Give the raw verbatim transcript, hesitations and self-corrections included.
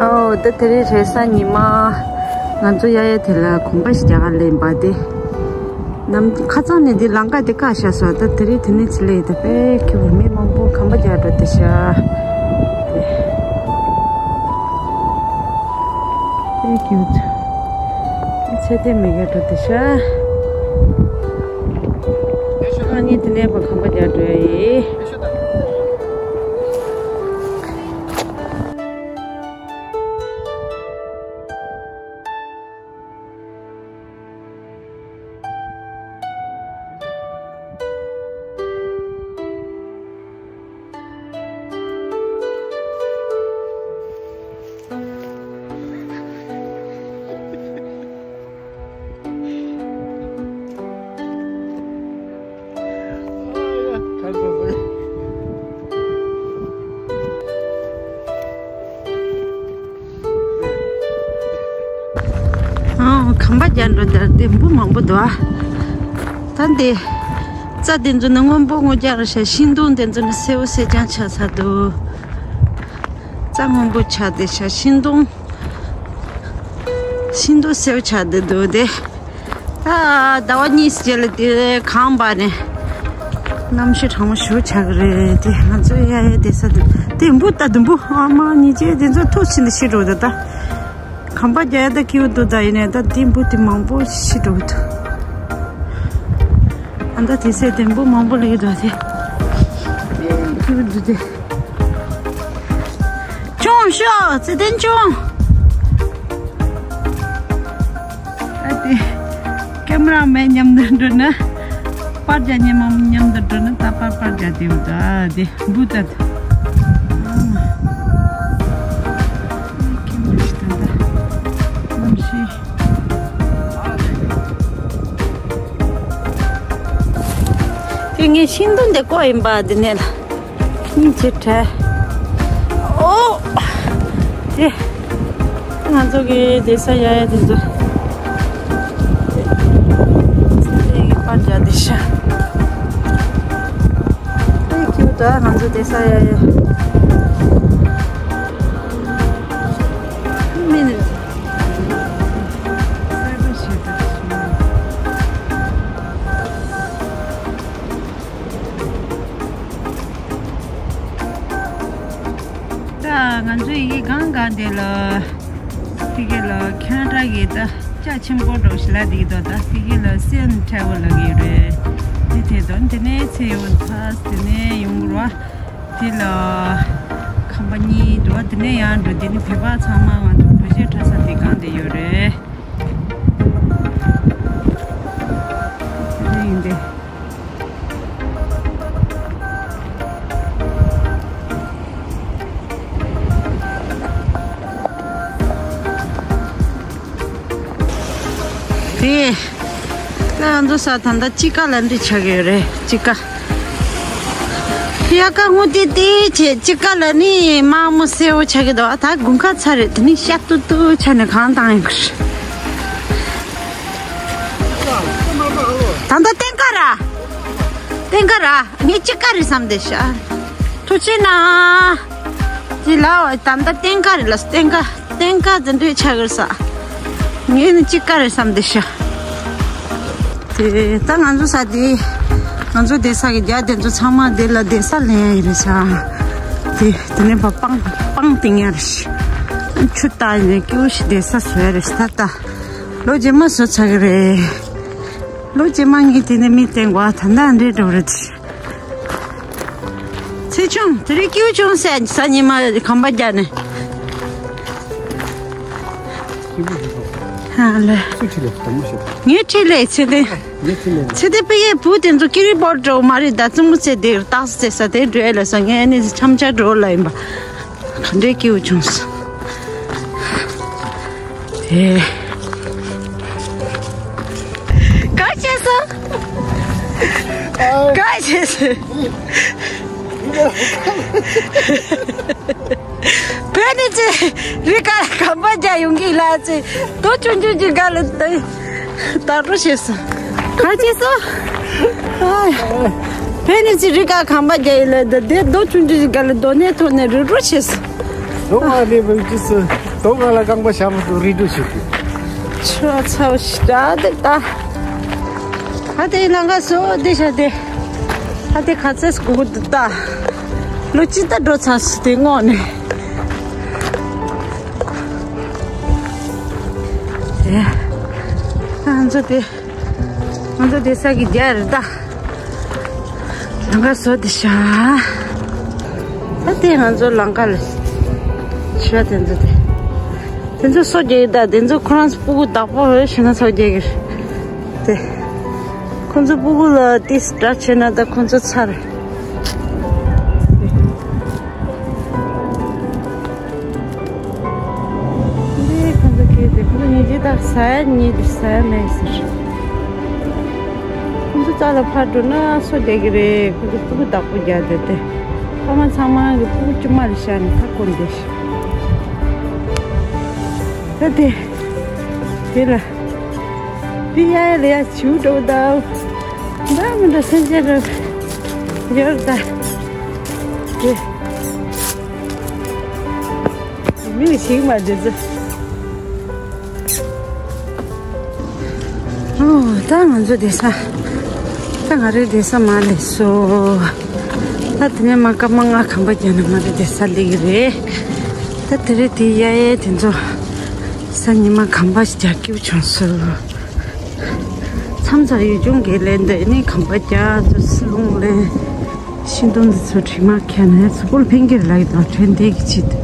ཨོ་ད་དེ་རིང་རེས་གཟའ་ཉི་མ། ང་ཚོ་ཡ་ཡ་དེ་ལ་གོམ་པ་ཞིག་རྒྱག་ག་སླེབས་པ་དེ། ནམ་ཁ་སང་ནས་འདི་ལམ་ཁ་དེ་བཀག་བཞག་སོང་། ད་དེ་རིང་དེ་ནས་ཕྱི་སླེབས་ཡོད། ད་དཔེ་ཁྱོད་མི་མང་པོ་གོམ་པ་རྒྱག་འགྲོ་དེ་ཤ། དཔེ་ཁྱོད་ཚེ་དེ་མི་དགའ་འགྲོ་དེ་ཤ། ཨ་ནི་དེ་ནས་པ་གོམ་པ་རྒྱག་འགྲོ་ཡི། ཨང་། གོམ་པ་རྒྱག་འགྲོ་དེར་དེ་འབུ་མང་པོ་འདུག་ཨ། ད་འདི་རྩྭ་དེ་ཚོ་ནི་སྔོན་པོ་སྔོ་རྒྱག་རེད་ཤག། ཤིང་སྡོང་དེ་ཚོ་ནི་སེར་པོ་སེར་རྐྱང་ཆགས་ཚར་འདུག། རྩྭ་སྔོན་པོ་ཆགས་བསྡད་ཤག། ཤིང་སྡོང་། ཤིང་སྡོང་སེར་པོ་ཆགས་བསྡད་འདུག་དེ། ད་ཟླ་བ་གཉིས་རྗེས་ལ་དེ་གངས་བབས་ནས་གནམ་གཤིས་གྲང་མོ་ཞེ་པོ་ཆགས་ཀྱི་རེད། དེ་ང་ཚོ་ཡ་ཡ་བསྡད་ས་དེ་དེ་འབུ་ལྟ་དུམ་བུ། ཨ་མ་ཉིན་བྱེད་དེ་ཚོ་ཐུག་ཕྱིན་ནས་ཤི་འགྲོ་འདུག་ད། གོམ་པ་རྒྱག་ཡ་ད་སྐྱིད་པོ་འདུག་ད་ཡིན་ནའི་ད་དེ་འབུ་དེ་མང་པོ་ཤི་འགྲོ་གི་འདུག། ཨ་ད་དེ་སེ་དེ་འབུ་མང་པོ་སླེབས་ཀྱི་འདུག་དེ། སྐྱིད་པོ་འདུག་དེ། ཆུང་ཤོག་ཚེ་བརྟན་ཆུང་། ཨ་དེ། ཀེམ་ར་མེན་མཉམ་དུ་འགྲོ་ན། པར་རྒྱག་མཁན་མང་པོ་མཉམ་དུ་འགྲོ་ན་ད་པར་པར་རྒྱག་དེ་འདུག་ཨ་དེ་འབུ་ད། ཨ་མ། ཀེམ་ར་ཞིག་ད་ད། གནམ་གཤིས། དེ་ངས་ཤིང་སྡོང་དེ་བཀོག་ཡིན་པ་འདི་ནས་ལ། སྙིང་རྗེ་བྲལ། ཨོ། དེ། ང་ཚོ་གི་བསྡད་ས་ཡ་ཡ་དེ་ཚོ། དེ་གི་པར་རྒྱག་བསྡད་ཤག། དེ་ཁྱིའུ་ད་ང་ཚོ་བསྡད་ས་ཡ་ཡ། མི་ནི། ད་ང་ཚོ་ཡི་གེ་གང་གང་དེ་ལ་ཕི་གེ་ལ་ཁེ་ན་ཌ་གི་ད་ཅ་ཆེན་པོ་འགྲོ་ཞིག་ལ་དེ་གི་དོ་ད་ཕི་གེ་ལ་སེན་ཊ་རེ་ཝལ་ལ་གི་རེད། དེ་དེ་དོན་དེ་ནས་ཚེ་ཡོང་ཐ་དེ་ནས་ཡོང་ར་དེ་ལ་ཁམས་པ་གཉིས་འགྲོ་དེ་ནས་ཡང་འགྲོ་དེ་ནས་བོད་པ་ཚང་མ་ང་ཚོ་བོད་གཞས་འཁྲབ་ས་དེ་གང་དེ་ཡོད་རེད། དེ་ཡིན་ཏེ། དེ། ད་ང་ཚོ་ས་ད་ལྟ་དཔྱིད་ཀ་ལ་འདི་ཆགས་ཀྱི་ཡོད་རེད། དཔྱིད་ཀ། དབྱར་ཁ་སྔོ་ཏི་ཏི་བྱས། དཔྱིད་ཀ་ལ་ནི་དམར་མོ་སེར་པོ་ཆགས་ཀྱི་འདུག། ཨ་ད་དགུན་ཁ་ཚར་རེད། དེ་ནི་ཤ་ཏུ་ཏུ་ཆགས་ནས་གང་བཏང་ཡོང་གི་རེད། ད་ལྟ་སྟོན་ཁ་ར། སྟོན་ཁ་ར། ངས་དཔྱིད་ཀ་རེད་བསམ་བསྡད་ཤག། ཐུགས་རྗེ་གནང་། དེ་ལ་ད་ལྟ་སྟོན་ཁ་རེད་ལ། སྟོན་ཁ་སྟོན་ཁ་དེ་འདྲས་ཆགས་ཀྱི་རེད་ས། ངས་ནི་དཔྱིད་ཀ་རེད་བསམ་བསྡད་ཤག། དེ་ད་ང་ཚོ་ས་དེ། ང་ཚོ་བསྡད་ས་གི་རྒྱ་དེ་ཚོ་ཚང་མ་དེ་ལ་བསྡད་ས་ལེན་ཡ་ཡིན་རེད་ཤག། དེ་དེ་ནས་པ་སྤང་སྤང་བཏིང་ཡ་རེད་ཤག། ཆུ་བཏང་ནས་སྐྱིད་པོ་ཞིག་བསྡད་ས་བཟོ་ཡ་རེད་ཤག། ད་ད་ལོ་རྗེས་མ་བཟོ་ཚར་གི་རེད། ལོ་རྗེས་མ་ངས་དེ་ནས་མི་བསྟན་དགོས། ད་ལྟ་འདྲེ་འགྲོ་རེད། ཚེ་ཆུང་། དེ་རིང་སྐྱིད་པོ་བྱུང་ཟེར། གཟའ་ཉི་མ་གོམ་པ་རྒྱག་ནས། ཧ་ལས། སུ་ཁྲིད་ལས་དང་པོ་ཞིག། ངས་ཁྲིད་ལས་ཚེ་དེ། ངས་ཁྲིད་ལས། ཚེ་དེ་པེ་ཡེ་བུ་དེ་ཚོ་ཀི་རི་པོར་འགྲོ་མ་རེད། ད་བཙུན་མོ་ཚེ་དེ་རྟགས་ཟེར་ས་དེ་འགྲོ་ལ་ས། ངས་ནི་འཆམ་འཆམ་འགྲོ་ལ་ཡིན་པ། ག་འདྲའི་སྐྱིད་པོ་བྱུང་སོང་། ཨེ། ག་བྱས་སོང་། ག་བྱས་སོང་། བོད་ནས་ཚེ་རི་ཀ་གོམ་པ་རྒྱག་ཡོང་གི་ལ་ཚེ་རྡོ་ཆུང་ཆུང་ཅིག་ག་ལ་ད། ད་རུ་བྱས་སོང་། ག་བྱས་སོང་། ཨ། བོད་ནས་ཚེ་རི་ཀ་གོམ་པ་རྒྱག་ཡིན་ལ་ད་དེ་རྡོ་ཆུང་ཆུང་ཅིག་ག་ལ་རྡོ་སྣེ་ཐོག་ནས་རུ་རུ་བྱས་སོང་། དོ་ང་ནི་མི་ཅི་སུ་དོ་ང་ལ་རྐང་པ་ཞབས་སུ་རི་དུ་ཞིག་གི་ཆོ་ཚའོ་ཤི་ད་དེ་ད། ཨ་དེ་ལང་ག་སོ་དེ་ཤ་དེ། ཨ་དེ་ཁ་ཚེས་གུ་གུ་དུ་ད། ལོ་ཅི་ད་འགྲོ་ཚ་སུ་དེ་ངོ་ནས། ཨེ། ཨ་ང་ཚོ་དེ། ང་ཚོ་དེ་ས་གི་རྒྱ་རེད་ད། ལང་ཀ་བཟོ་དེ་ཤ། ད་དེ་ང་ཚོ་ལང་ཀ་ལ། ཤ་དེ་ཚོ་དེ། དེ་ཚོ་སོ་རྒྱག་གི་ད་དེ་ཚོ་ཁོ་རང་ཚོ་སྤུ་གུ་བདག་པོ་ཧོས་ཤི་ན་སོ་རྒྱག་གི་རེད། དེ། ཁོ་ཚོ་སྤུ་གུ་ལ་ཏིས་འདྲ་བྱས་ན་ད་ཁོ་ཚོ་ཚར། འདི་ཁོ་ཚོ་ཁྱེར་ཏེ་ཁོ་ཚོ་ཉིན་གཅིག་ད་ཟ་ཡ་ཉིན་དེ་ཟ་ཡ་མེད་ཟེར། ཁོ་ཚོ་རྩ་ལ་ཕར་འགྲོ་ན་སོ་རྒྱག་གི་རེད། ཁོ་ཚོ་སྤུ་གུ་བདག་པོ་རྒྱག་བསྡད་དེ། ཕ་མ་ཚང་མ་གི་སྤུ་གུ་དཀྱུས་མ་ལ་བཞག་ནས་ཕར་བསྐོར་བསྡད་ཤག་ད་དེ་དེ་ལ་དེ་ཡ་ཡ་ལ་ཡ་བྱིའུ་འགྲོ་ད། འདྲ་མི་འདྲ་སེམས་ཅན་འདྲ་ཡོད་ད། དེ། མི་ཞིག་མ་འདི་ཚོ། ཨོ། ད་ང་ཚོ་བསྡད་ས། ད་ང་རའི་བསྡད་ས་མར་སླེབས་སོང་། ད་དེ་ནས་མར་སྐར་མ་ལྔ་གམ་པ་རྒྱག་ན་ང་རའི་བསྡད་ས་སླེབས་ཀྱི་རེད། ད་དེ་རིང་དེ་གཡས་གཡས་དེ་ཚོ་ས་ཉི་མ་གམ་པ་ཞིག་རྒྱག་སྐྱིད་པོ་བྱུང་སོང་། མཚམས་མཚམས་ཡུལ་ལྗོངས་ཀྱི་ལས་འདི་ནི་གམ་པ་རྒྱག་ཚོ་སི་ལུང་ལས། ཤིང་སྡོང་འདི་ཚོ་དྲི་མ་ཁྱེར་ནས་གཟུགས་པོ་ལ་ཕན་གྱི་རེད་ལབ་ཀྱི་འདུག་དྲན་བསྡད་ཀྱི་ཆེད་དུ།